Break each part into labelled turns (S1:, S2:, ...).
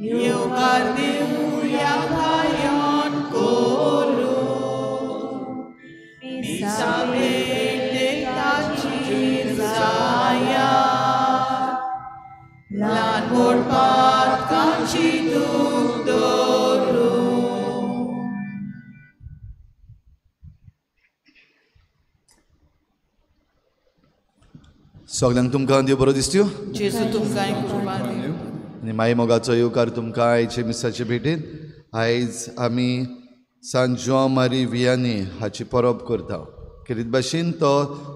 S1: येवकार दिवया गायन करून, मिसा भेटेक ताची जाया, ल्हान व्हड पातकांची दूख दवरून।
S2: सगल्यांक तुमकां देव बरो दिसत्यो।
S1: जेजू तुमकां कृपा दिवं।
S2: आनी माई मोगाचो येवकार तुमकां आयचे मिसाचे भेटेन। आयज आमी सांत जुआंव मारी वियानी हाची परब करता। खेरीत भाशेन तो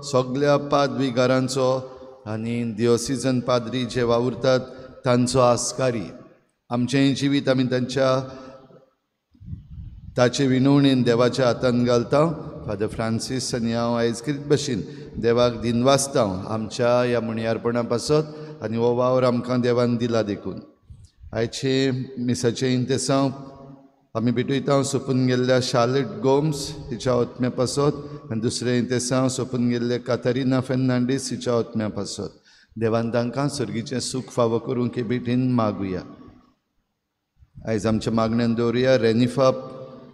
S2: सगल्या पादविगारांचो आनी दियोसिजन पाद्री जे वावुरतात तांचो आस्कारी। आमचें जिवीत आमी तांच्या ताचे विनवणेन देवाच्या हातान घालता। फादर फ्रांसीस आनी हांव आयज खेरीत भाशेन देवाक दिनवासता आमच्या ह्या म्हणयारपणा पासत आनी हो वावर आमकां देवान दिला देखून। आयचे मिसाचें इंतेसांव आमी भेटयता सोंपून गेल्ल्या शार्लेट गोम्स हिच्या आत्म्या पासत आनी दुसरें इंतेसांव सोंपून गेल्ले कातरिना फेर्नांडीस हिच्या आत्म्या पासत। देवान तांकां सर्गीचें सूख फावो करूंक हे भेटीन मागुया। आयज आमच्या मागण्यान दवरुया रेनिफा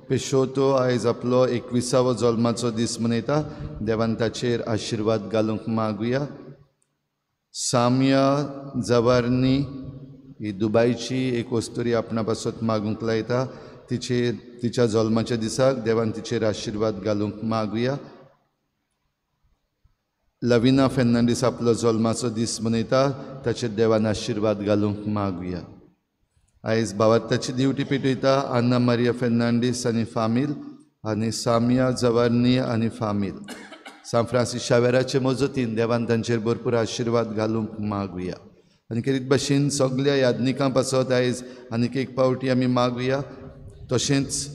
S2: पेशोतो आयज आपलो 21वो जल्माचो दीस मनयता। देवान ताचेर आशिर्वाद घालूंक मागुया। सामिया जवारनी ही दुबायची एक वस्तुरी आपणा पासत मागूंक लायता। तिचेर तिच्या जल्माच्या दिसाक देवान तिचेर आशिर्वाद घालूंक मागुया। लविना फेर्नांडीस आपलो जल्माचो दीस मनयता, ताचेर देवान आशिर्वाद घालूंक मागुया। आयज भावार्थाची दिवटी पेटयता अन्ना मारिया फेर्नांडीस आनी फामील आनी सामिया जवारनी आनी फामील। सांत फ्रांसीस शावेराचे मजतीन देवान तांचेर भरपूर आशिर्वाद घालूंक मागुया। आनी खेरीत भाशेन सगल्या यादनिकां पासत आयज आनीक एक पावटी आमी मागुया। तशेंच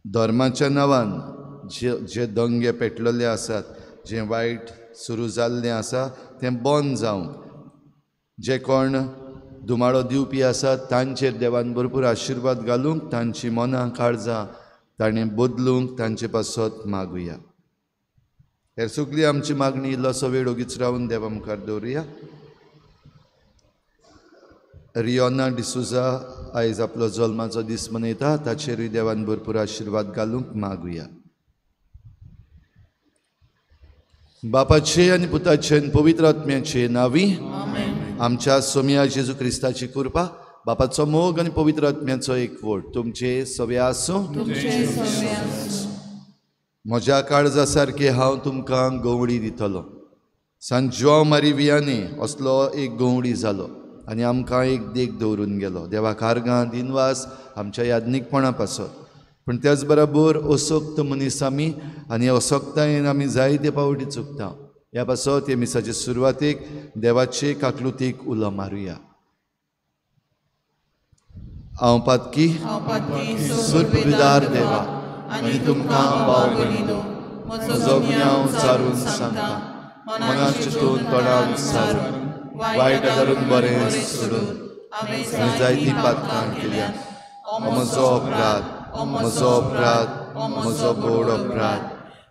S2: धर्माच्या नांवान जे जे दंगे पेटलेले आसात, जें वायट सुरू जाल्लें आसा तें बंद जावंक, जे कोण धुमाळो दिवपी आसात तांचेर देवान भरपूर आशिर्वाद घालूंक, तांची मनां काळजां ताणें बदलूंक तांचे पासत मागुया। हेर सगळी आमची मागणी इल्लोसो वेळ ओगीच रावन देवा मुखार दवरुया। रियोना डिसुजा आयज आपलो जल्माचो दीस मनयता, ताचेरूय देवान भरपूर आशिर्वाद घालूंक मागुया। बापाचे आनी पुताचे आनी पवित्र आत्म्याचे नांवी आमच्या सोम्या जेजू क्रिस्ताची कृपा, बापाचो मोग आनी पवित्र आत्म्याचो एकवट तुमचे सगळे आसूं। म्हज्या काळजा सारकें हांव तुमकां गवळी दितलो। सांत जुआंव मारी वियानी असलो एक गवळी जालो आनी आमकां एक देख दवरून गेलो। देवाक आर्गां दिनवास आमच्या यादनीकपणा पासत, पूण त्याच बरोबर असक्त मनीस आमी आनी असक्तायेन आमी जायते पावटी चुकता। ह्या पासत हे मिसाचे सुरवातेक देवाचे काकलुतीक उलो मारुया। हांव पातकी सुरपिदार देवा आनी तुमकां भाव भयणीनो म्हजो गुन्यांव चारून सांगता, मनान चिंतून तोंडान सारून वायट धरून बरें सोडून हांवें जायतीं पातकां केल्या। म्हजो अपराध, म्हजो अपराध, म्हजो बोड अपराध।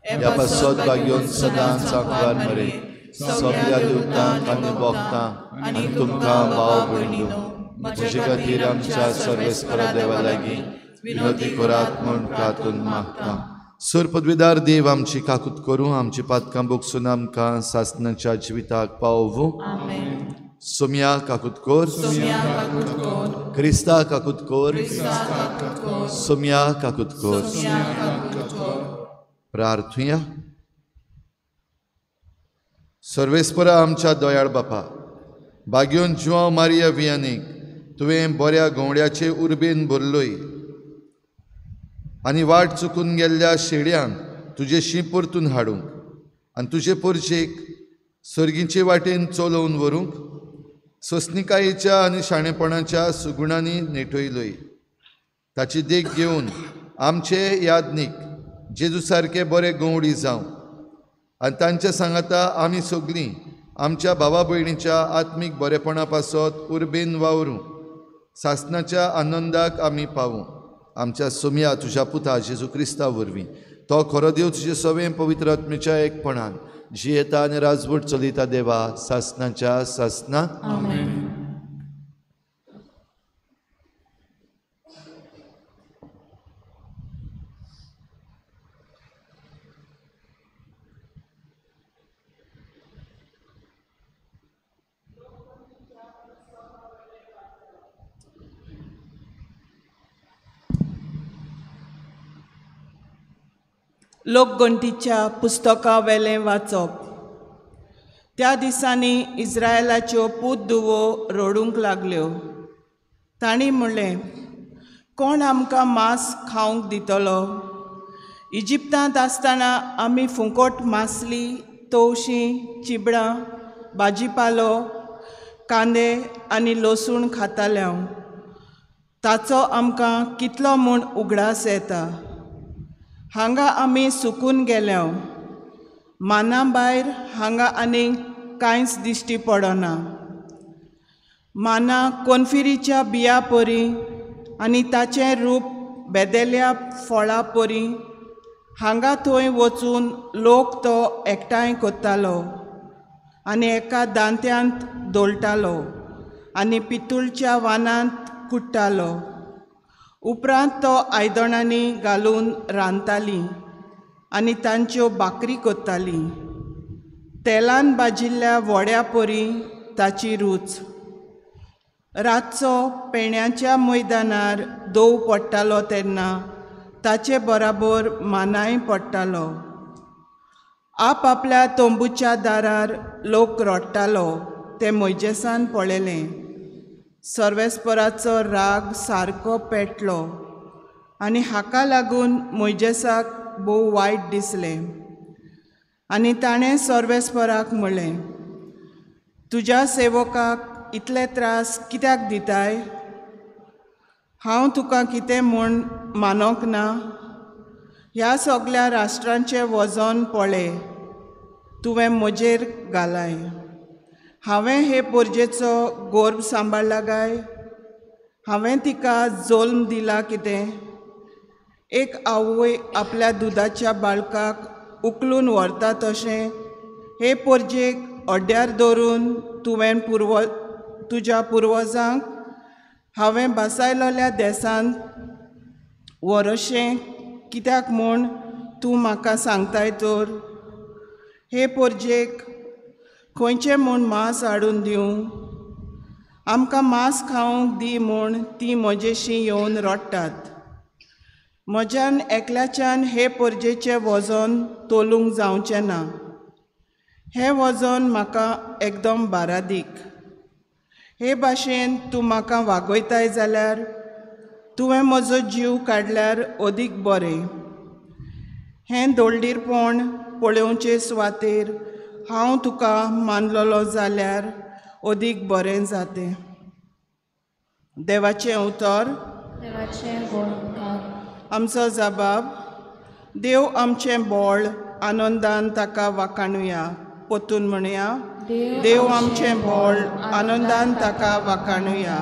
S2: ह्या पासत भाग्योन सदांच आंकवार मरे सगल्या देवतांक आनी भक्तांक आनी तुमकां भाव भयणीनो म्हजे खातीर आमच्या सर्वेस्परा देवा लागीं विनोदी करात म्हूण प्रार्थून मागता। सुर पदवीदार देव आमची काकूत करूं, आमची पातकां बोगसून आमकां सासणाच्या जिविताक पावोवूं। सोम्या काकूत कर, क्रिस्ता काकूत कर, सोम्या काकूत कर। प्रार्थुया। सर्वेस्परा आमच्या दयाळ बापा, भाग्योन जुआंव मारिया वियानीक तुवें बऱ्या गवड्याचे उर्बेन भरलोय आनी वाट चुकून गेल्ल्या शेड्यांक तुजेशी परतून हाडूंक आनी तुजे पोरचेक सर्गीचे वाटेन चलोवन व्हरूंक सोंसणिकायेच्या आनी शाणेपणाच्या सुगुणांनी नेटयलोय। ताची देख घेवन आमचे यादनीक जेजू सारके बरे गवडी जावं आनी तांच्या सांगाता आमी सगळीं आमच्या भावा भयणीच्या आत्मीक बरेपणा पासत उर्बेन वावरूं, सासणाच्या आनंदाक आमी पावूं। आमच्या सोम्या तुज्या पुता जेजू क्रिस्ता वरवीं, तो खरो देव तुजे सवें पवित्र आत्मेच्या एकपणान जियेता आनी राजवट चलयता देवा सासणाच्या सासणाक। आमेन।
S1: लोकगणतीच्या पुस्तका वेलें वाचप. त्या दिसांनी इस्रायलाच्यो पूत धुवो रडूंक लागल्यो. तांणी म्हणलें, कोण आमकां मांस खावंक दितलो? इजिप्तांत आसतना आमी फुकट मासली, तवशीं, चिबडां, भाजीपालो, कांदे आनी लसूण खाताले. ताचो आमकां कितलो म्हूण उगडास येता. हांगा आमी सुकून गेल्या. माना भायर हांगा आनीक कांयच दिश्टी पडना. माना कोनफिरीच्या बिया परी आनी ताचें रूप बेदेल्या फळा परी. हांगा थंय वचून लोक तो एकठांय करतालो आनी एका दांत्यांत दळटालो आनी पितूळच्या वानांत कुट्टालो. उपरांत तो आयदनांनी घालून रांदताली आनी तांच्यो भाकरी करताली. तेलान भाजिल्ल्या वड्या परी ताची रूच. रातचो पेण्याच्या मैदानार दव पडटालो तेन्ना ताचे बराबर मानाय पडटालो. आप आपल्या तंबूच्या दारार लोक रडटालो तें मोयजेसान पळयलें. सर्वेस्पराचो राग सारको पेटलो आनी हाका लागून मोयजेसाक भोव वायट दिसलें. आनी ताणें सर्वेस्पराक म्हणलें, तुज्या सेवकाक इतले त्रास कित्याक दिताय? हांव तुका कितें म्हूण मानोंक ना? ह्या सगल्या राष्ट्रांचें वजन पळय तुवें म्हजेर घालाय. हांवें हे पोरजेचो गोर्भ सांबाळ्ळा काय? हांवें तिका जल्म दिला कितें? एक आवय आपल्या दुदाच्या बाळकाक उखलून व्हरता तशें हे पोरजेक अड्ड्यार दवरून तुवें तुज्या पुर्वजांक हांवें बसायलेल्या देसांत व्हरशें कित्याक म्हूण तूं म्हाका सांगताय तर? हे पोरजेक खंयचें म्हूण मांस हाडून दिवं? आमकां मांस खावंक दी म्हूण ती म्हजेशी येवन रडटात. म्हज्यान एकल्याच्यान हे पोरजेचें वजन तोलूंक जावचें ना. हें वजन म्हाका एकदम बारादीक. हे भाशेन तूं म्हाका वागयताय जाल्यार तुवें म्हजो जीव काडल्यार अदीक बरें. हें दोळडीरपण पळोवचे सुवातेर हांव तुका मानलेलो जाल्यार अदीक बरें जातें. देवाचें उतर. आमचो जबाब. देव आमचें बळ, आनंदान ताका वाखाणुया. परतून म्हणया, देव आमचें बळ, आनंदान ताका वाखाणुया.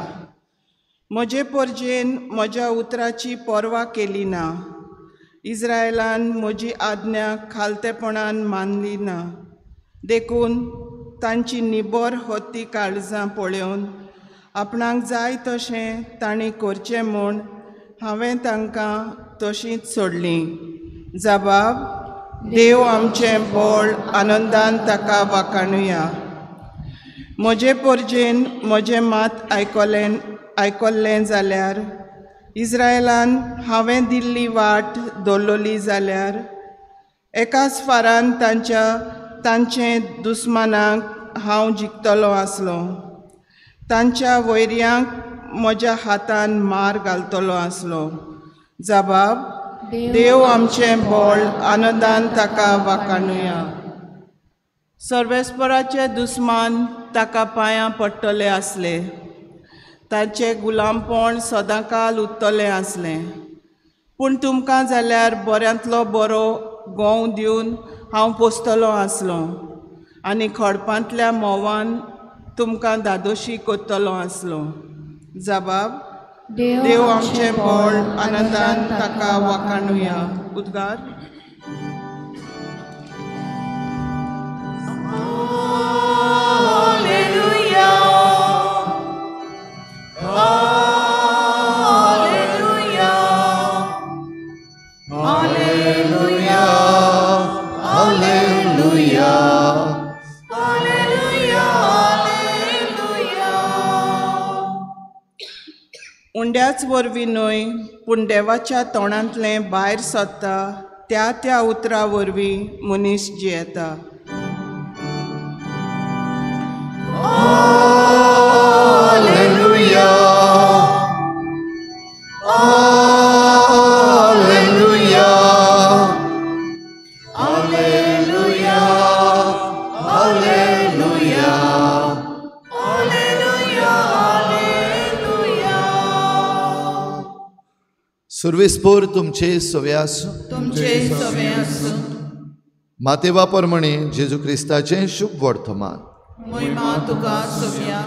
S1: म्हजे पोरजेन म्हज्या उतराची पर्वा केली ना. इस्रायलान म्हजी आज्ञा खालतेपणान मानली ना. देखून तांची निबर हत्ती काळजां पळोवन आपणाक जाय तशें तांणी करचें म्हूण हांवें तांकां तशींच सोडलीं. जबाब. देव आमचें बळ, आनंदान ताका वाखाणुया. म्हजे पोरजेन म्हजें मात आयकल्लें जाल्यार, इस्रायलान हांवें दिल्ली वाट दवरली जाल्यार, एकाच फारान तांचे दुस्मानाक हांव जिखतलो आसलो. तांच्या वैर्यांक म्हज्या हातान मार घालतलो आसलो. जबाब. देव आमचें बळ, आनंदान ताका वाखाणुया. सर्वेस्पराचे दुस्मान ताका पांयां पडटले आसले. ताचें गुलामपण सदांकाल उरतलें आसलें. पूण तुमकां जाल्यार बऱ्यांतलो बरो गोंव दिवन हांव पोसतलो आसलो आनी खडपांतल्या म्होंवान तुमकां धादोशी करतलो आसलो. जबाब. देव आमचें बळ, आनंदान ताका वाखाणुया. उद्गार.
S3: Alleluia, Alleluia,
S2: Alleluia, Alleluia,
S3: Alleluia, Alleluia.
S1: उंड्याच वरवीं न्हय, पूण देवाच्या तोंडांतलें भायर सरता त्या त्या उतरा वरवीं मनीस जियेता.
S2: Alleluia, Alleluia, Alleluia, Alleluia,
S3: Alleluia, Alleluia.
S2: सुर्वेस्पोर तुमचे सवे आसूं.
S3: तुमचे सवे आसूं.
S2: मातेवा प्रमाणे जेजू क्रिस्ताचें शुभ वर्तमान.
S3: महिमा तुका सव्या.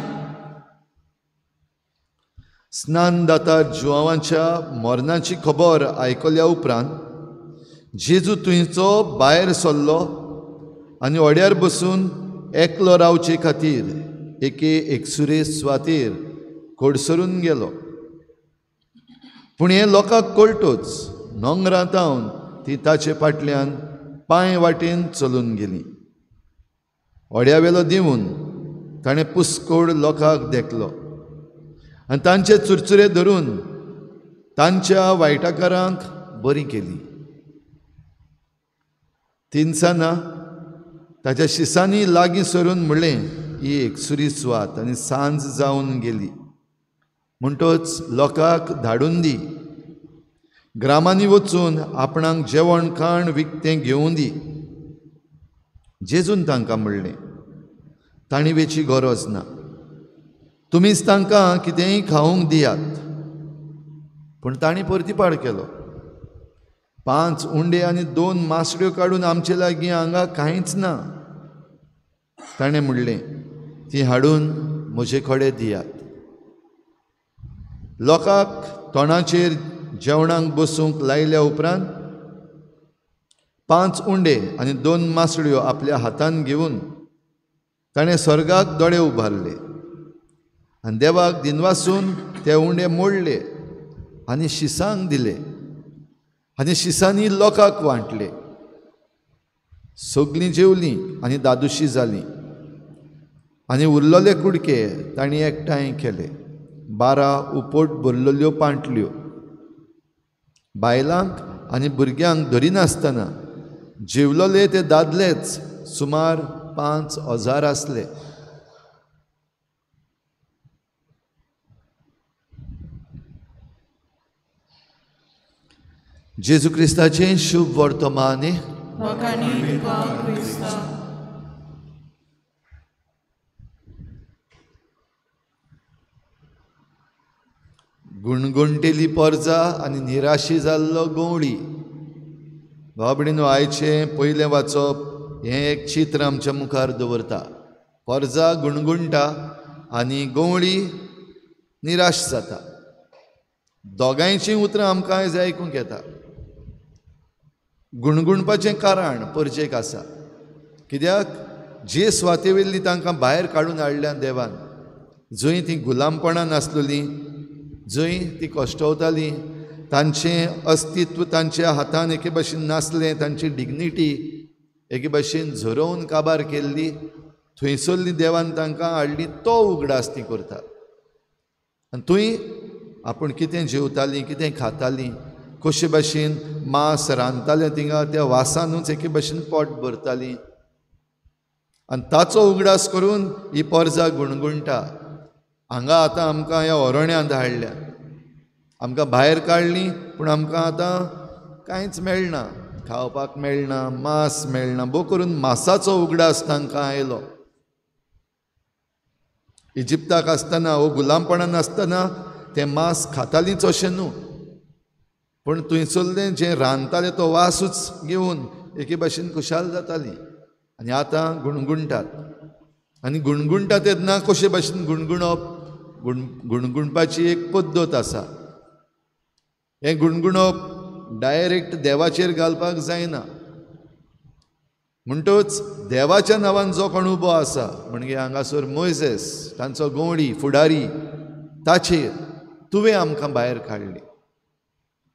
S2: स्नानदाता जुवांच्या मरणाची खबर आयकल्या उपरांत जेजू थंयचो भायर सरलो आनी व्हड्यार बसून एकलो रावचे खातीर एके एकसुरे सुवातेर कडसरून गेलो. पूण हें लोकांक कळटूच नोंगरांतावन ती ताचे फाटल्यान पांय वाटेन चलून गेली. व्हड्यावेलो देंवून ताणें पुस्कोड लोकांक देखलो आनी तांचे चुरचुरे धरून तांच्या वायटाकारांक बरी केली. तिनसाना ताच्या शिसांनी लागीं सरून म्हणलें, ही एकसुरी सुवात आनी सांज जावन गेली, म्हणटच लोकांक धाडून दी, ग्रामांनी वचून आपणाक जेवण खाण विकतें घेवन दी. जेजून तांकां म्हणलें, तांणी वेची गरज ना, तुमीच तांकां कितेंय खावंक दियात. पूण तांणी परतीपाड केलो, 5 उंडे आनी 2 मासड्यो काडून आमचे लागीं हांगा कांयच ना. ताणें म्हणलें, ती हाडून म्हजे कडेन दियात. लोकांक तोंडाचेर जेवणाक बसूंक लायल्या उपरांत 5 उंडे आनी 2 मासड्यो आपल्या हातान घेवन ताणें स्वर्गाक दोळे उबारले आनी देवाक दिनवासून ते उंडे मोडले आनी शिसांक दिले आनी शिसांनी लोकांक वांटले. सगलीं जेवलीं आनी दादोशी जालीं आनी उरलेले कुडके तांणी एकठांय केले, 12 उपोट भरलेल्यो पांटल्यो. बायलांक आनी भुरग्यांक धरिनासतना जेवलेले ते दादलेच सुमार 5000 आसले. जेजू क्रिस्ताचें शुभ वर्तमान. गुणगुणटेली परजा आनी निराशी जाल्लो गवळी. भाव भयणीनो, आयचें पयलें वाचप हें एक चित्र आमच्या मुखार दवरता. परजा गुणगुणटा आनी गवळी निराश जाता. दोगांयचीं उतरां आमकां आयज आयकूंक येता. गुणगुणपाचें कारण परजेक आसा, कित्याक जे सुवातेवयली तांकां भायर काडून हाडल्या देवान, जंय ती गुलामपणान आसलेलीं, जंय ती कश्टवतालीं, तांचें अस्तित्व तांच्या हातान एके भाशेन नासलें, तांची डिग्निटी एके भाशेन झरोवन काबार केल्ली, थंयसरली देवान तांकां हाडली, तो उगडास ती करता. आनी थंय आपूण कितें जेवतालीं, कितें खातालीं, कशे भाशेन मांस रांदतालें थिंगा, त्या वासानूच एके भाशेन पोट भरतालीं. आनी ताचो उगडास करून ही परजा गुणगुणटा, हांगा आतां आमकां ह्या अरण्यांत हाडल्या, आमकां भायर काडलीं, पूण आमकां आतां कांयच मेळना, खावपाक मेळना, मांस मेळना. भोव करून मांसाचो उगडास तांकां आयलो. इजिप्ताक आसतना वो गुलामपणान आसतना तें मांस खातालींच अशें न्हू, पूण थंयसरलें जें रांदतालें तो वासूच घेवन एके भाशेन खुशाल जातालीं. आनी आतां गुणगुणटात. आनी गुणगुणटा तेन्ना कशे भाशेन गुणगुणप, गुणगुणपाची एक पद्दत आसा. हें गुणगुणप डायरेक्ट देवाचेर घालपाक जायना, म्हणटच देवाच्या नांवान जो कोण उबो आसा, म्हणजे हांगासर मोयजेस, तांचो गवळी फुडारी, ताचेर तुवें आमकां भायर काडली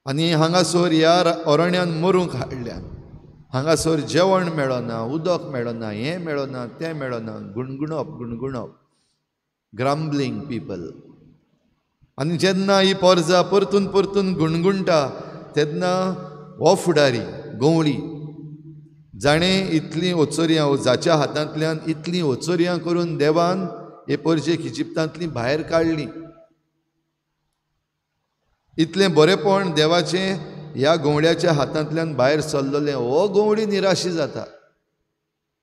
S2: आनी हांगासर ह्या अरण्यान मरूंक हाडल्या, हांगासर जेवण मेळना, उदक मेळना, हें मेळना, तें मेळना. गुणगुणप, गुणगुणप, ग्राम्बलिंग पीपल. आनी जेन्ना ही परजा परतून परतून गुणगुणटा तेन्ना हो फुडारी गंवळी, जाणें इतलीं ओचोरयां, जाच्या हातांतल्यान इतलीं ओचोरयां करून देवान हे परजेक इजिप्तांतली भायर काडली. इतलें बरेंपण देवाचें ह्या गंवड्याच्या हातांतल्यान भायर सरलेलें. हो गंवडी निराशी जाता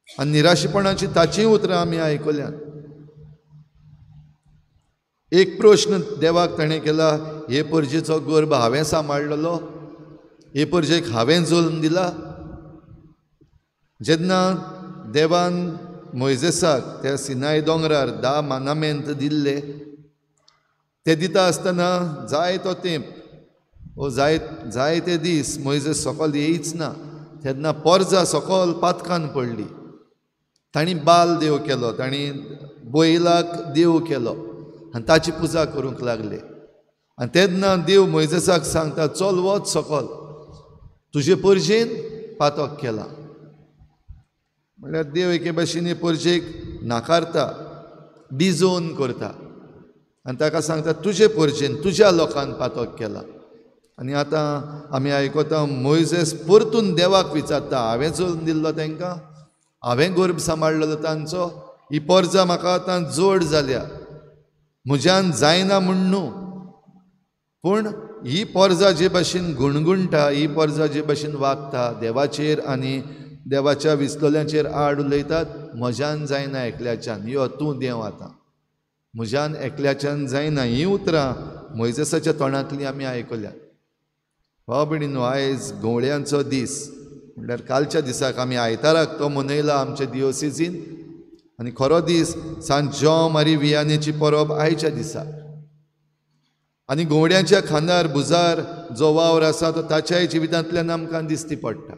S2: आनी निराशीपणाची ताचीं उतरां आमी आयकल्यात. एक प्रश्न देवाक ताणें केला, हे परजेचो गर्भ हांवें सांबाळलेलो, हे परजेक हांवें जल्म दिला. जेन्ना देवान मोयजेसाक त्या सिनाय दोंगरार 10 मानामेंत दिल्ले, ते दिता आसतना जायतो तेंप ओ जायते दीस मोयजेस सकल येयच ना. तेन्ना पोरजा सकल पातकान पडली, तांणी बाल देव केलो, तांणी बैलाक देव केलो आनी ताची पुजा करूंक लागले. आनी तेन्ना देव मोयजेसाक सांगता, चल वच सकल, तुजे परजेन पातक केला. म्हणल्यार देव एके भाशेन हे परजेक नाकारता, डिजोन करता आनी ताका सांगता तुजे परजेन, तुज्या लोकान पातक केला. आनी आतां आमी आयकता मोयजेस परतून देवाक विचारता, हांवें जल्म दिल्लो तांकां, हांवें गर्भ सांबाळलेलो तांचो, ही पोरजा म्हाका आतां जोड जाल्या, म्हज्यान जायना म्हूण न्हू, पूण ही पोरजा जे भाशेन गुणगुणटा, ही पोरजा जे भाशेन वागता देवाचेर आनी देवाच्या विसलोल्यांचेर आड उलयतात, म्हज्यान जायना एकल्याच्यान, यो तूं देव आतां, म्हज्यान एकल्याच्यान जायना. हीं उतरां मोयजेसाच्या तोंडांतलीं आमी आयकल्यात. भाव भयणीनो, आयज गंवळ्यांचो दीस, म्हणल्यार कालच्या दिसाक आमी आयताराक तो मनयला आमच्या दियोसिजीन, आनी खरो दीस सांत जॉन मारी वियानेची परब आयच्या दिसा. आनी गंवड्यांच्या खांदार भुजार जो वावर आसा तो ताच्याय जिवितांतल्यान आमकां दिसती पडटा.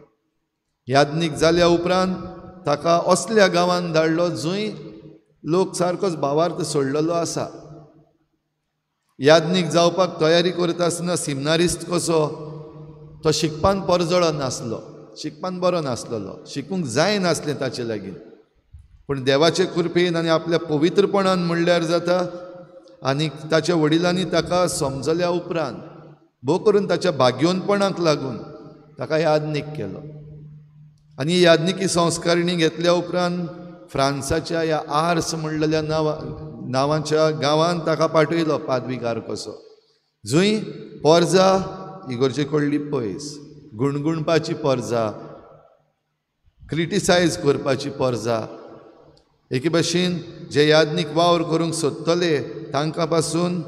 S2: याज्ञीक जाल्या उपरांत ताका असल्या गांवांत धाडलो जंय लोक सारकोच भावार्थ सोडलेलो आसा. याज्ञीक जावपाक तयारी करता आसतना सिमनारिस्त कसो तो शिकपान परजळो नासलो, शिकपान बरो नासलेलो, शिकूंक जाय नासलें ताचे लागीं, पूण देवाचे कृपेन आनी आपल्या पवित्रपणान म्हणल्यार जाता. आनी ताच्या वडिलांनी ताका समजल्या उपरांत भोव करून ताच्या भाग्योनपणाक लागून ताका याज्ञीक केलो. आनी याज्ञिकी संस्कारणी घेतल्या उपरांत फ्रांसाच्या ह्या आर्स म्हणलेल्या नांवाच्या गांवांत ताका पाठयलो पादविगार कसो, जंय पोरजा इगोर्जे कडली पयस, गुणगुणपाची पोरजा, क्रिटिसायज करपाची पोरजा, एके भाशेन जे याज्ञीक वावर करूंक सोदतले तांकां पासून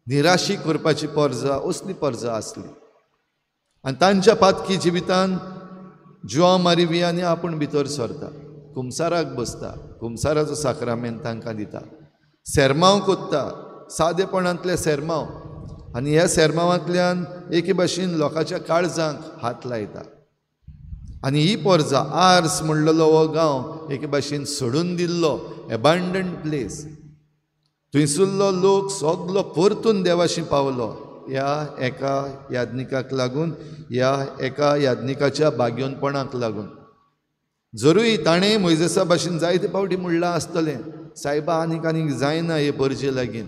S2: निराशी करपाची पोरजा, असली पोरजा आसली. आनी तांच्या पातकी जिवितान जुआंव मारी वियानी आपूण भितर सरता, कुमसाराक बसता, कुमसाराचो साक्रामेंत तांकां दिता, सेरमांव कोत्ता, सादेपणांतले सेरमांव, आनी ह्या सेरमांवांतल्यान एके भाशेन लोकांच्या काळजांक हात लायता. आनी ही पोरजा आर्स म्हणलेलो हो गांव एके भाशेन सोडून दिल्लो, एबांडंड प्लेस, थंयसरलो लोक सगलो परतून देवाशी पावलो ह्या एका याज्ञिकाक लागून, ह्या एका याज्ञिकाच्या भाग्योनपणाक लागून. जरूय ताणें मोयजेसा भाशेन जायते फावटी म्हणलां आसतलें, सायबा आनीक आनीक जायना हे परजे लागीं,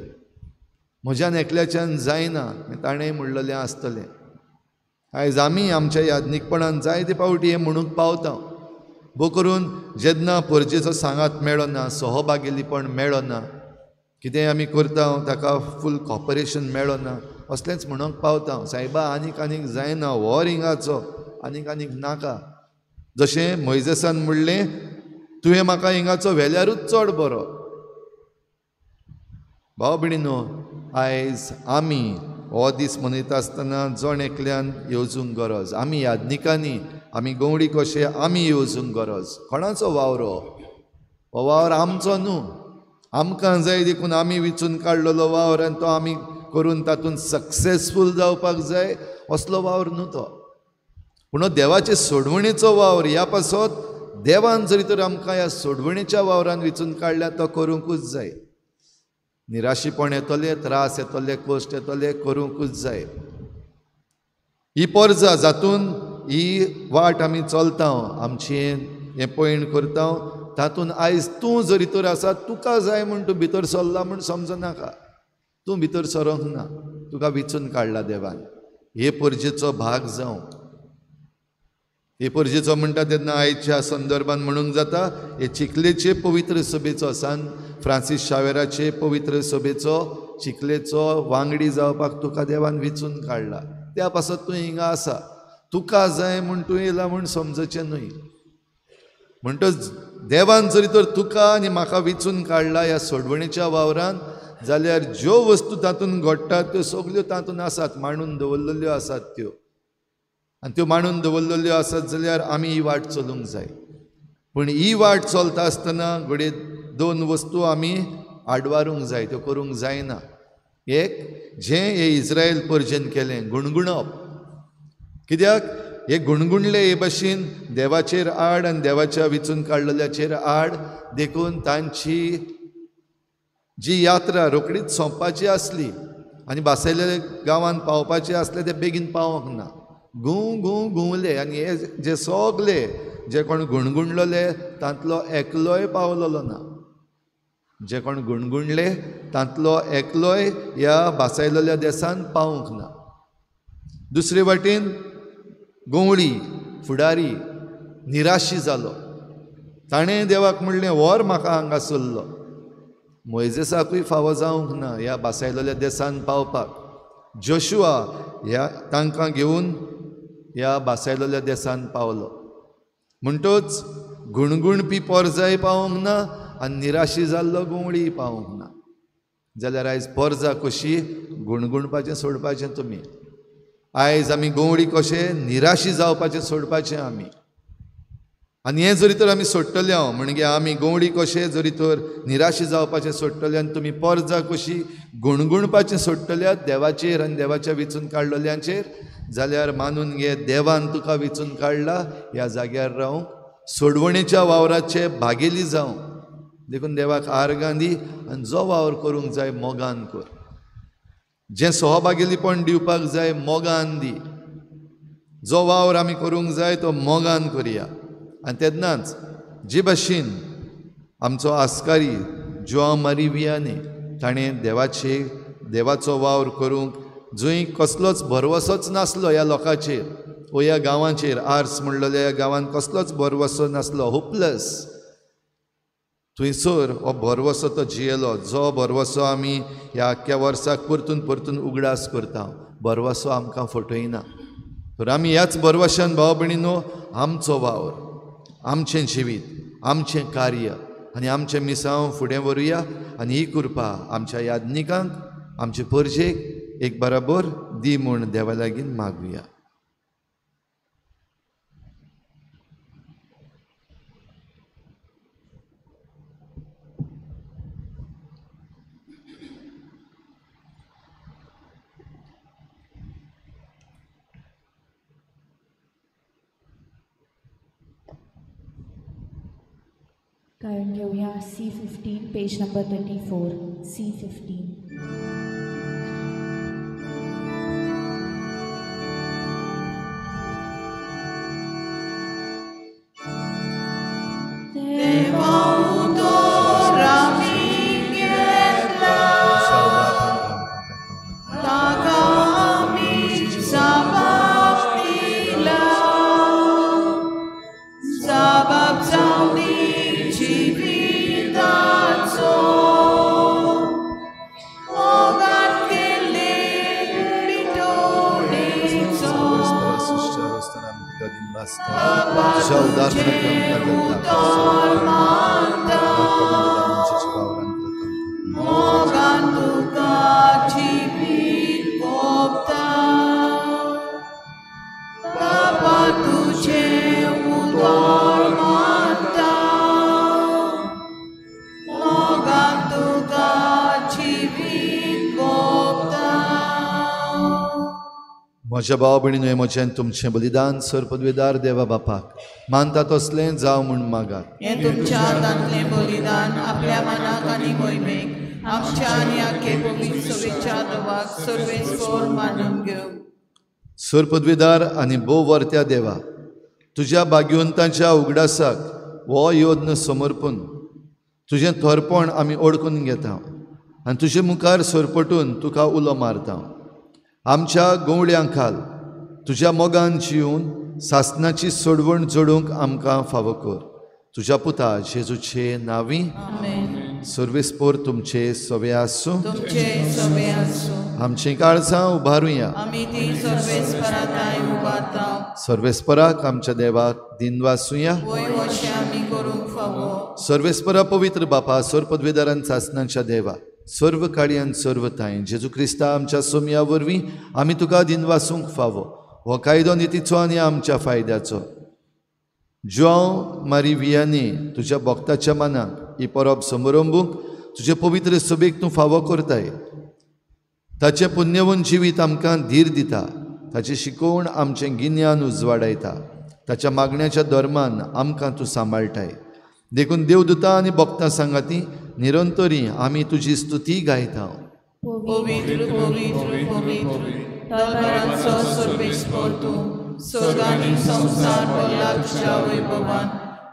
S2: म्हज्यान एकल्याच्यान जायना, ताणें म्हणलेलें आसतलें. आयज आमी आमच्या याज्ञिकपणान जायते फावटी हें म्हणूंक पावता, भोव करून जेन्ना परजेचो सांगात मेळना, सहभागेलीपण मेळना, कितेंय आमी करता ताका फूल कॉपरेशन मेळना, असलेंच म्हणूंक पावता, सायबा आनीक आनीक जायना, हो रिंगाचो आनीक आनीक नाका. जशें मोयजेसान म्हणलें, तुवें म्हाका हिंगाचो व्हेल्यारूच चड बरो. भाव भयणीनो, आयज आमी हो दीस मनयता आसतना जण एकल्यान येवजूंक गरज, आमी याज्ञिकांनी, आमी गंवडी कशे आमी येवजूंक गरज. कोणाचो वावर हो? हो वावर आमचो न्हू, आमकां जाय देखून आमी विचून काडलेलो वावर आनी तो आमी करून तातूंत सक्सेसफूल जावपाक जाय असलो वावर न्हू तो, पूण हो देवाचे सोडवणेचो वावर. ह्या पासत देवान जरी तर आमकां ह्या सोडवणेच्या वावरान विचून काडल्या तो करूंकूच जाय. निराशीपण येतलें, त्रास येतले, कश्ट येतले, करूंकूच जाय. ही पोरजा जातून ही वाट आमी चलता, आमचें हें पयण करता, तातूंत आयज तूं जरी तर आसा, तुका जाय म्हूण तूं भितर सरला म्हूण समजनाका, तूं भितर सरोंक ना, तुका विचून काडला देवान हे परजेचो भाग जावं. हे परजेचो म्हणटा तेन्ना आयच्या संदर्भान म्हणूंक जाता हे चिखलेचे पवित्र सभेचो, सान फ्रांसीस शावेराचे पवित्र सभेचो चिखलेचो वांगडी जावपाक तुका देवान विचून काडला. त्या पासत तूं हिंगा आसा. तुका जाय म्हूण तूं येयला म्हूण समजचें न्हय. म्हणटच देवान जरी तर तुका आनी म्हाका विचून काडला ह्या सोडवणेच्या वावरान जाल्यार ज्यो वस्तू तातूंत घडटात त्यो सगल्यो तातूंत आसात, मांडून दवरलेल्यो आसात त्यो. आनी त्यो मांडून दवरलेल्यो आसात जाल्यार आमी ही वाट चलूंक जाय. पूण ही वाट चलता आसतना घडये दोन वस्तू आमी आडवारूंक जाय, त्यो करूंक जायना. एक, जें हे इस्रायल परजेन केलें, गुणगुणप. कित्याक हे गुणगुणले हे भाशेन देवाचेर आड आनी देवाच्या विचून काडलेल्याचेर आड, देखून तांची जी यात्रा रोखडीच सोंपपाची आसली आनी भासयलेल्या गांवांत पावपाची आसले ते बेगीन पावोंक ना. घुंव घुंव घुंवले आनी हे जे सगले जे कोण गुणगुणलेले तांतलो एकलोय पावलेलो ना. जे कोण गुणगुणले तांतलो एकलोय ह्या भासायलेल्या देसान पावूंक ना. दुसरे वाटेन गवळी फुडारी निराशी जालो. ताणें देवाक म्हणलें, व्हर म्हाका हांगा सरलो. मोयजेसाकूय फावो जावंक ना ह्या भासायलेल्या देसान पावपाक. जोशुआ ह्या तांकां घेवन ह्या भासायलेल्या देसान पावलो. म्हणटच गुणगुणपी पोरजाय पावोंक ना आनी निराशी जाल्लो गवळी पावोंक ना. जाल्यार आयज पोरजा कशी गुणगुणपाचें सोडपाचें तुमी. आयज आमी गवळी कशें निराशी जावपाचें सोडपाचें आमी. आनी हें जरी तर आमी सोडटले हांव म्हणजे आमी गवळी कशें जरी तर निराशी जावपाचें सोडटले आनी तुमी पोरजा कशी गुणगुणपाचें सोडटल्यात देवाचेर आनी देवाच्या विचून काडलेल्यांचेर, जाल्यार मानून घे देवान तुका विचून काडला ह्या जाग्यार रावंक, सोडवणेच्या वावराचे भागेली जावंक. देखून देवाक आर्गां दी आनी जो वावर करूंक जाय मोगान कर. जें सहभागेलीपण दिवपाक जाय मोगान दी. जो वावर आमी करूंक जाय तो मोगान करया. आनी तेन्नाच जे भाशेन आमचो आस्कारी जुआंव मारी वियाने ताणें देवाचे देवाचो वावर करूंक जंय कसलोच भरवसोच नासलो ह्या लोकांचेर ओ ह्या गांवाचेर, आर्स म्हणलेल्या ह्या गांवांत कसलोच भरवसो नासलो, होपलेस, थंयसर हो भरवसो तो जियेलो. जो भरवसो आमी ह्या आख्ख्या वर्साक परतून परतून उगडास करता, भरवसो आमकां फटयना. तर आमी ह्याच भरवशान भाव भयणीनो आमचो वावर, आमचें जिवीत, आमचें कार्य आनी आमचें मिसांव फुडें व्हरुया. आनी ही कृपा आमच्या याज्ञिकांक, आमचे परजेक एक बराबर दी म्हूण देवा लागीं मागुया.
S4: गायन घेऊया C15, page number 34, C15.
S2: म्हज्या भाव भयणीनो, म्हजें तुमचें बलिदान सर पदवेदार देवा बापाक मानता तसलें जावं म्हूण मागात.
S3: हें तुमच्या हातांतलें बलिदान आपल्या मनाक आनी मोहिमेक आमच्या आनी आख्खे पवित्र सभेच्या देवाक सर्वेस्पर मानून घेवं.
S2: सर पदवेदार आनी भोव वर्त्या देवा, तुज्या भाग्यवंतांच्या उगडासाक हो यत्न समर्पून तुजें थोरपण आमी ओळखून घेता आनी तुजे मुखार सरपटून तुका उलो मारता. आमच्या गवळ्यां खाल तुज्या मोगान जिवन सासनाची सोडवण जोडूंक आमकां फावो कर. तुज्या पुता जेजूचे नांवी. सर्वेस्पोर तुमचे सवे आसूं. आमचीं काळजां उबारुया. सर्वेस्पराक आमच्या देवाक दिनवासुया. सर्वेस्परा पवित्र बापा, सर्व पदवेदारान सासनाच्या देवा, सर्व काळयान सर्व तांय जेजू क्रिस्ता आमच्या सोमया वरवीं आमी तुका दिनवासूंक फावो. हो कायदो नितीचो आनी आमच्या फायद्याचो. ज्वांव मारी वियानी तुज्या भक्ताच्या मनाक ही परब समरंबूंक तुजे पवित्र सभेक तूं फावो करताय. ताचें पुण्यवंत जिवीत आमकां धीर दिता. ताची शिकोवण आमचें गिन्यान उजवाडायता. ताच्या मागण्याच्या धर्मान आमकां तूं सांबाळटाय. देखून देवदूता आनी भक्तां सांगाती निरंतरी आमी तुजी स्तुती गायता.
S3: पवित्र पवित्र पवित्र दरबाराचो सर्वेस्पोर तूं, स्वर्ग आनी संवसार भरला तुज्या वैभवान.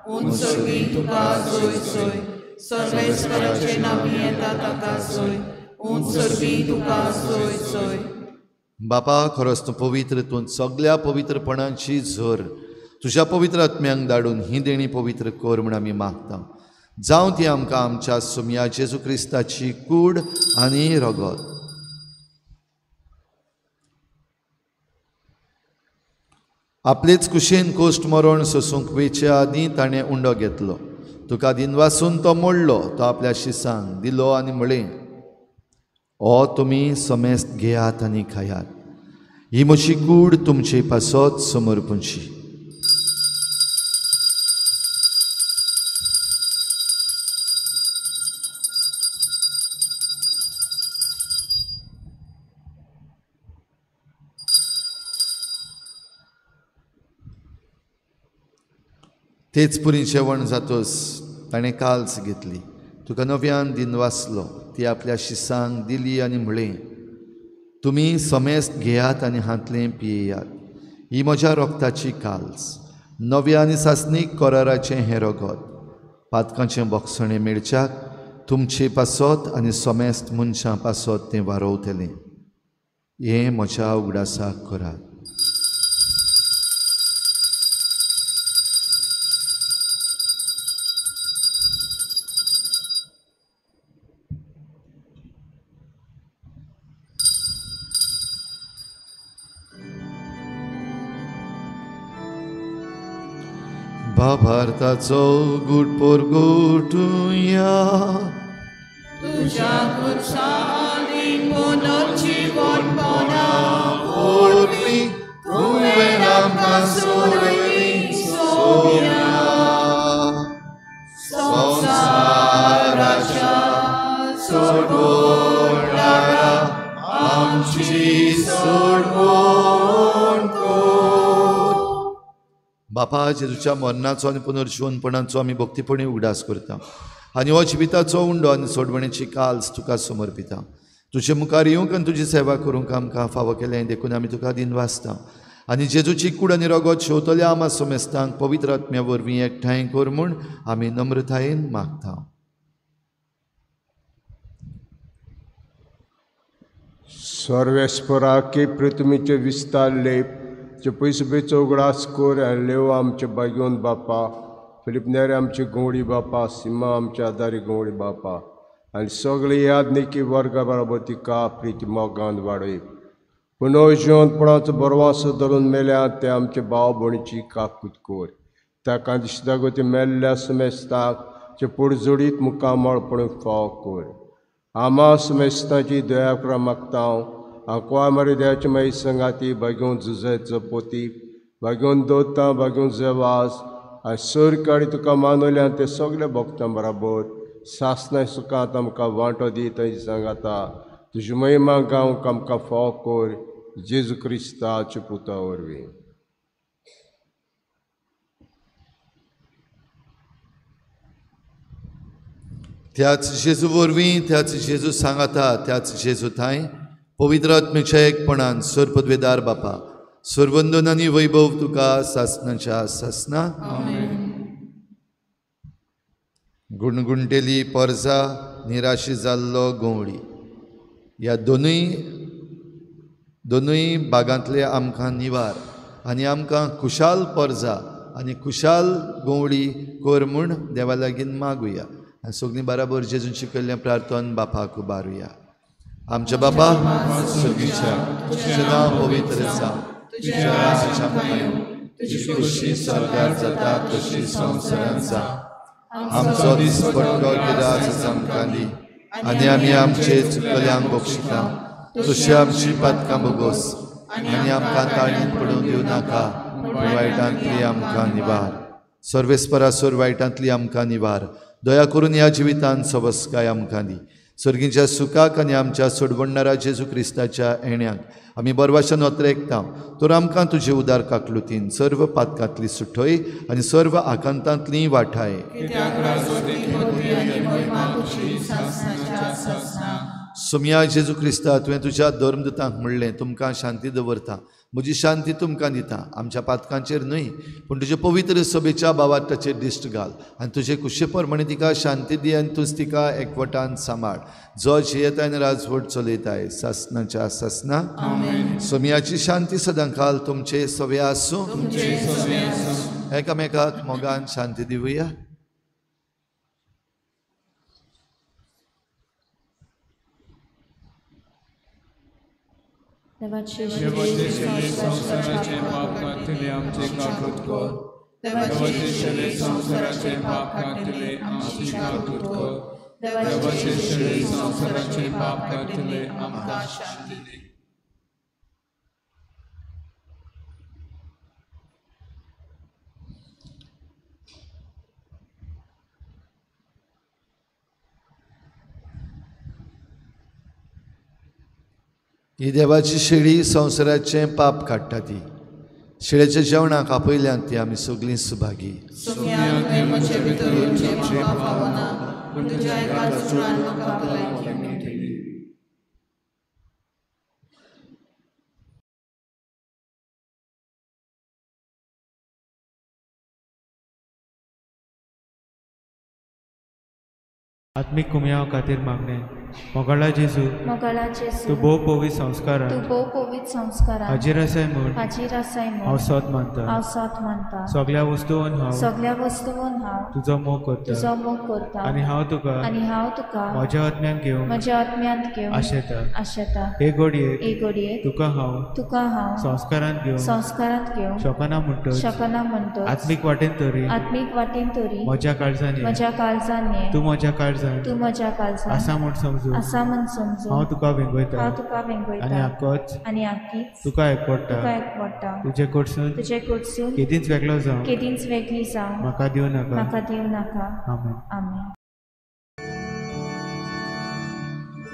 S3: उंच सर्गी तुका जोय जोय, सर्वेस्पराचे नांवी येता ताका जोय, उंच सर्गी तुका जोय जोय.
S2: बापा, खरोच तूं पवित्र, तूं सगल्या पवित्रपणाची झर. तुज्या पवित्र आत्म्यांक धाडून ही देणी पवित्र कर म्हूण आमी मागता. जावं ती आमकां आमच्या सोमया जेजू क्रिस्ताची कूड आनी रगत. आपलेच कुशेन कोश्ट मरण सोसूंक वेचे आदीं ताणें उंडो घेतलो. तुका दिनवासून तो मोडलो. तो आपल्या शिसांक दिलो आनी म्हळें, ओ तुमी समेस्त घेयात आनी खायात. ही म्हजी कूड तुमचे पासत समर्पणची. तेच पुरी जेवण जातोच ताणें काल्स घेतली. तुका नव्यान दिनवासलो. ती आपल्या शिसांक दिली आनी म्हळें, तुमी समेस्त घेयात आनी हांतलें पियेयात. ही म्हज्या रगताची काल्स, नव्या आनी सासणीक कराराचें हें रगत. पातकांचें बक्षणें मेळच्याक तुमचे पासत आनी समेस्त मनशां पासत तें वारोवतलें. हें म्हज्या उगडासाक करात. भारताचो गुट पोरगुटुया.
S3: तुज्या खुर्सांनी पुनर्जीवनपणा
S2: वरवीं तुवें आमकां सोडयली सोम्या.
S3: संवसाराच्या
S2: सोडवणारा आमची सोडवण कर. बापा, जेजूच्या मरणाचो आनी पुनर्जीवनपणाचो आमी भक्तीपणी उगडास करता आनी हो जिविताचो उंडो आनी सोडवणेची काल्स तुका समर्पिता. तुजे मुखार येवंक आनी तुजी सेवा करूंक आमकां फावो केलें देखून आमी तुका दिनवासता. आनी जेजूची कूड आनी रगत शेवतल्या आमा समेस्तांक पवित्र आत्म्या वरवीं एकठांय कर म्हूण आमी नम्रतायेन मागता.
S5: सर्वेस्पराके पृथ्वीचे विस्तार लेप जे पयसुबेचो उगडास कर आनी लेव आमचे बागेवन बापा, फिलीप नेरे आमची गवळी बापा, सीमा आमच्या आदारी गवळी बापा आनी सगळे याद निकी वर्गा बरोबर तिका प्रिती मोगान वाडय. पुनर्जिवनपणाचो बरवासो धरून मेल्या ते आमचे भाव भयणीची काकूत कर. ताका दिसता गो ते मेल्ल्या समेस्ताक जे पुडजोडीत मुखामळपण फाव कर. आमा समेस्ताची दया करा मागता. आंकवार मारी दयाचे माई संगाती बागेवन जुजेचो पोती बागेवन दोता बागेवन जेवास आनी सर काडी तुका मानवल्या ते सगळे भक्तां बराबर सासनाय सुखांत आमकां वांटो दी. थंय सांगाता तुजी महिमा गावंक आमकां फाव कर जेजू क्रिस्ताच्या पुता वरवीं.
S2: त्याच जेजू वरवीं, त्याच जेजू सांगाता, त्याच जेजू थांय पवित्र आत्म्याच्या एकपणान सर्वपदवेदार बापा, सर्वंदन आनी वैभव तुका सासनाच्या सासना. गुणगुणटेली परजा, निराशी जाल्लो गवळी, ह्या दोनूय भागांतले आमकां निवार आनी आमकां खुशाल परजा आनी खुशाल गोवळी कर म्हूण देवा लागीं मागुया आनी सगळीं बराबर जेजून शिकयल्लें प्रार्थन बापाक उबारुया. आमच्या बाबा सर्गीच्या, तुजें नांव पवित्र जावं, तुजें राज्य आमकां येवं, तुजी खोशी स्वर्गार जाता तशी संवसारांत जावं. आमचो दिसपट्टो गिरास आमकां दी आनी आमी आमचे चुकल्यांक बक्षिता तशी आमची पातकां भोगोस आनी आमकां ताळींत पडून दिवं नाका, पूण वायटांतली आमकां निवार. सर्वेस्परासोर वायटांतली आमकां निवार. दया करून ह्या जिवितांत सवस्काय आमकां दी. सर्गीच्या सुखाक आनी आमच्या सोडवणणारा जेजू क्रिस्ताच्या येण्याक आमी बरवाशान नोत्रेकता तर आमकां तुजे उदार काकलुतीन सर्व पातकांतली सुठय आनी सर्व आकांतांतली वाठाय. सोमया जेजू क्रिस्ता, तुवें तुज्या धर्मदूतांक म्हणलें, तुमकां शांती दवरता, म्हजी शांती तुमकां दिता. आमच्या पातकांचेर न्हय पूण तुजे पवित्र सभेच्या बावार्थाचेर दिश्ट घाल आनी तुजे कुशे प्रमाणे तिका शांती दी आनी तूंच तिका एकवटान सांबाळ, जो जियेताय आनी राजवट चलयताय सासनाच्या सासना. सोमयाची शांती सदांकाल तुमचे सवे आसूं. एकामेकाक मोगान शांती दिवया.
S3: देवाचे संवसाराचे पाप काडटले आमचे काकूट कर, देवाचे संवसाराचे पाप काडटले आमची काकूट कर, देवाचे संवसाराचे पाप काडटले आमकां शांती दी.
S2: ही देवाची शेळी संवसाराचें पाप काडटा. ती शेळेच्या जेवणाक आपयल्यान ती आमी सगळीं सुभागी.
S6: आत्मीक कुमयाव खातीर मागणें. मोगाळा जेजू, तूं भोव पवित्र संस्कारान हाजीर आसाय म्हूण हांव सोद मानता. सगळ्या वस्तून हांव तुजो मोग करता आनी हांव तुका म्हज्या आत्म्यांत घेवंक आशेता. हे घडयेक तुका हांव संस्कारांत घेवंक शकना म्हणटच आत्मीक वाटेन तरी म्हज्या काळजान ये, तूं म्हज्या काळजान आसा म्हूण समजू हांव तुका वेंगयता आनी आकीच तुका एकवटा. तुजे कडसून केदींच वेगळो जावं म्हाका दिवं नाका. आमेन.
S4: आमेन.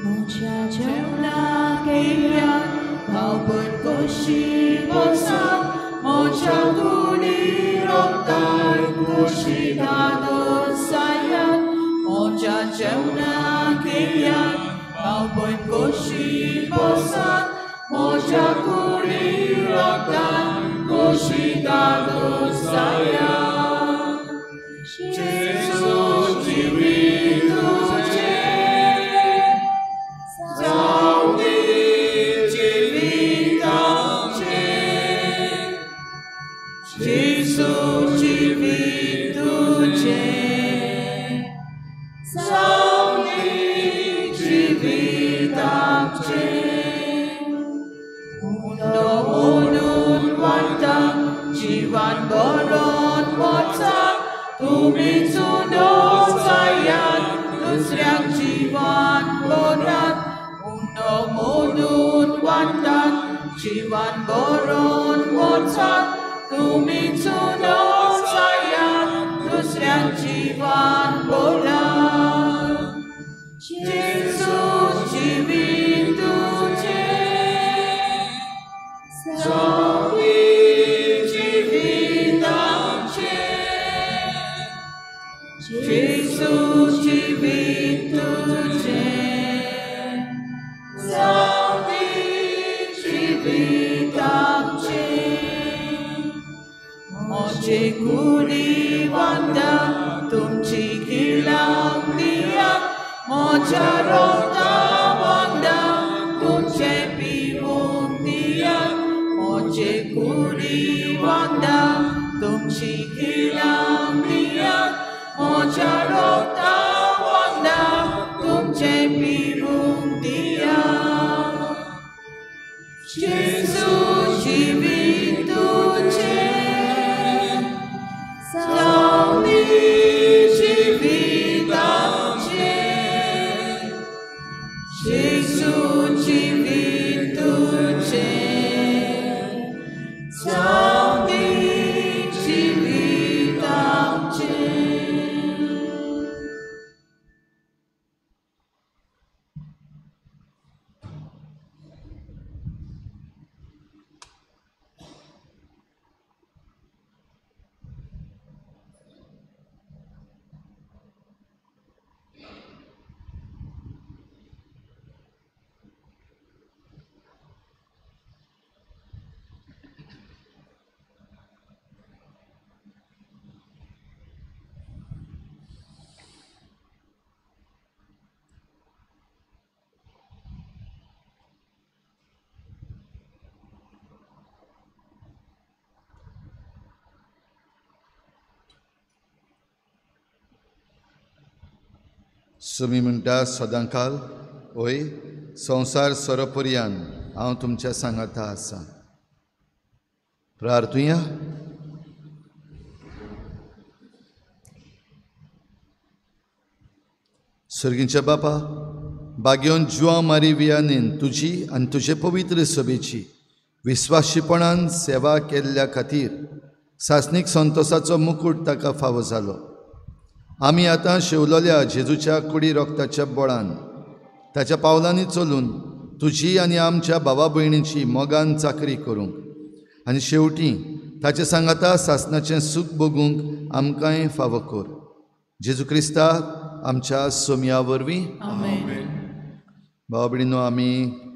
S4: म्हज्या जेवणाक येयात,
S3: हांव कशी बसात, म्हज्या कुडी रोखताय कुशी दादोसायात. म्हज्या जेवणाक येयात, हांव कशी बसात, म्हज्या कुडी रोखताय कुशी दादोसायात. जेजू जिवीत तुजें जावं दी जिवीत आमचें, जेजू जिवीत तुजें जावं दी जिवीत आमचें. उंडो म्हणून वाडटा जिवान बरोवन वचा, तुमीच उंडो जायात दुसऱ्यांक जिवान बरात. उंडो म्हणून वाडटात जिवान बरोवन वचात, तुमीच उंडो जायात दुसऱ्यांक जिवान बरात. जेजू जिवीत तुजें जावं दी जिवीत आमचें, जेजू जिवीत तुजें जावं दी जिवीत आमचें. म्हजे कुडी वांगडा तुमची किळांक दियात, म्हज्या रोगता वांगडा तुमचें पिवूंक दियात. म्हजे कुडी तुमची किलां दियात म्हज्या रोगता वखदां तुमचे पिवूंक दियात. जेजू जिवीत तुजें जावं दी जिवीत आमचें. जेजू जिवीत तुजें जावं दी जिवीत आमचें.
S2: सुमी म्हणटा सदांकाल ओय संवसार सोरोपर्यान हांव तुमच्या सांगाता आसा. प्रार्थुया. सर्गींच्या बापा, बागेवन जुआंव मारी वियानेन तुजी आनी तुजे पवित्र सभेची विस्वाशीपणान सेवा केल्ल्या खातीर सासणीक संतोसाचो मुकूट ताका फावो जालो. आमी आतां शेवलोल्या जेजूच्या कुडी रोगताच्या बळान ताच्या पावलांनी चलून तुजी आनी आमच्या भावा भयणीची मोगान चाकरी करूंक आनी शेवटी ताचे सांगाता सासणाचें सूख भोगूंक आमकांय फावो कर. जेजू क्रिस्ता आमच्या सोमया वरवीं. भावा भयणीनो, आमी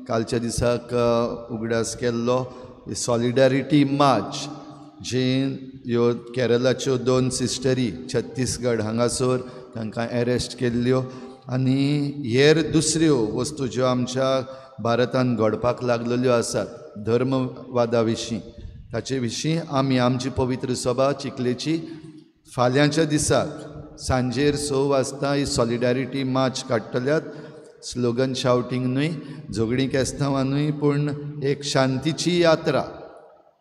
S2: कालच्या दिसाक उगडास केल्लो सॉलिडारिटी मार्च, जी ह्यो केरलाच्यो दोन सिस्टरी छत्तीसगड हांगासर तांकां एरेस्ट केल्ल्यो आनी हेर दुसऱ्यो वस्तू ज्यो आमच्या भारतान घडपाक लागलेल्यो आसात धर्मवादा विशीं, ताचे विशीं आमी आमची पवित्र सभा चिखलेची फाल्यांच्या दिसाक सांजेर 6 वाजता ही सॉलिडारिटी मार्च काडटल्यात. स्लोगन शावटींग न्हय, झगडीं केस्तांवां न्हय, पूण एक शांतीची यात्रा.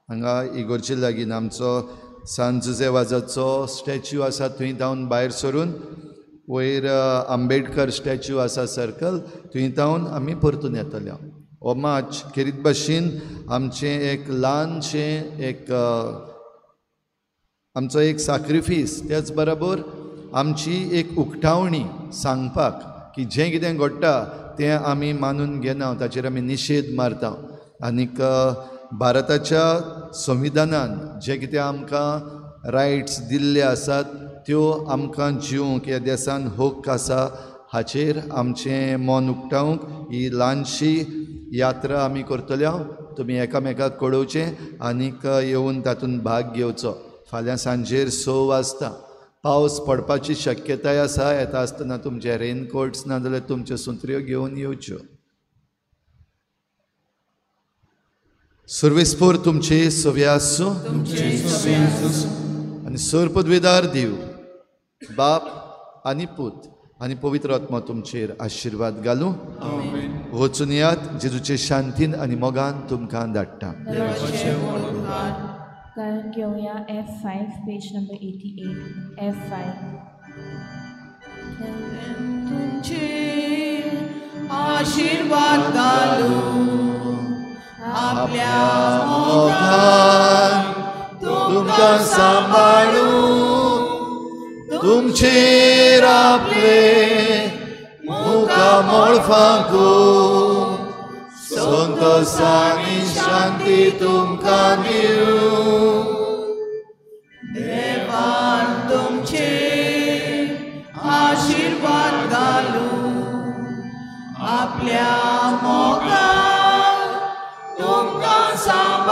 S2: हांगा इगोर्जे लागीं आमचो सान जुजे वाजाचो स्टॅच्यू आसा थंय धांवन भायर सरून वयर आंबेडकर स्टॅच्यू आसा सर्कल, थंय धांवन आमी परतून येतले. हो मार्च खेरीत भाशेन आमचें एक ल्हानशें एक आमचो एक साक्रिफीस, त्याच बरोबर आमची एक उकटावणी सांगपाक की जें कितें घडटा तें आमी मानून घेना, ताचेर आमी निशेध मारता. आनीक भारताच्या संविधानान जे कितें आमकां रायट्स दिल्ले आसात त्यो आमकां जिवंक ह्या देसान हक्क आसा हाचेर आमचें मन उक्तावंक ही ल्हानशी यात्रा आमी करतले. तुमी एकामेकाक कळोवचें आनीक येवन तातूंत भाग घेवचो. फाल्यां सांजेर 6 वाजता पावस पडपाची शक्यताय आसा. येता आसतना तुमचे रेनकोट्स ना जाल्यार तुमच्यो सुत्र्यो घेवन येवच्यो. सर्वेस्पोर तुमचे सवे आसूं आनी सर पदवेदार देव बाप आनी पूत आनी पवित्र आत्मा तुमचेर आशिर्वाद घालूं. वचून यात, जेजूचे शांतीन आनी मोगान तुमकां धाडटा.
S4: गायन घेवया F5 page number 88 F5.
S3: तुमचे आशिर्वाद घालूं आपल्या
S2: मोगान तुमकां सांबाळूं, तुमचेर आपले मुखामळ फांकूं, संतोसानी शांती तुमकां दिवं.
S3: देवान तुमचे आशिर्वाद घालूं आपल्या मोगान तुमकां सांबाळूं.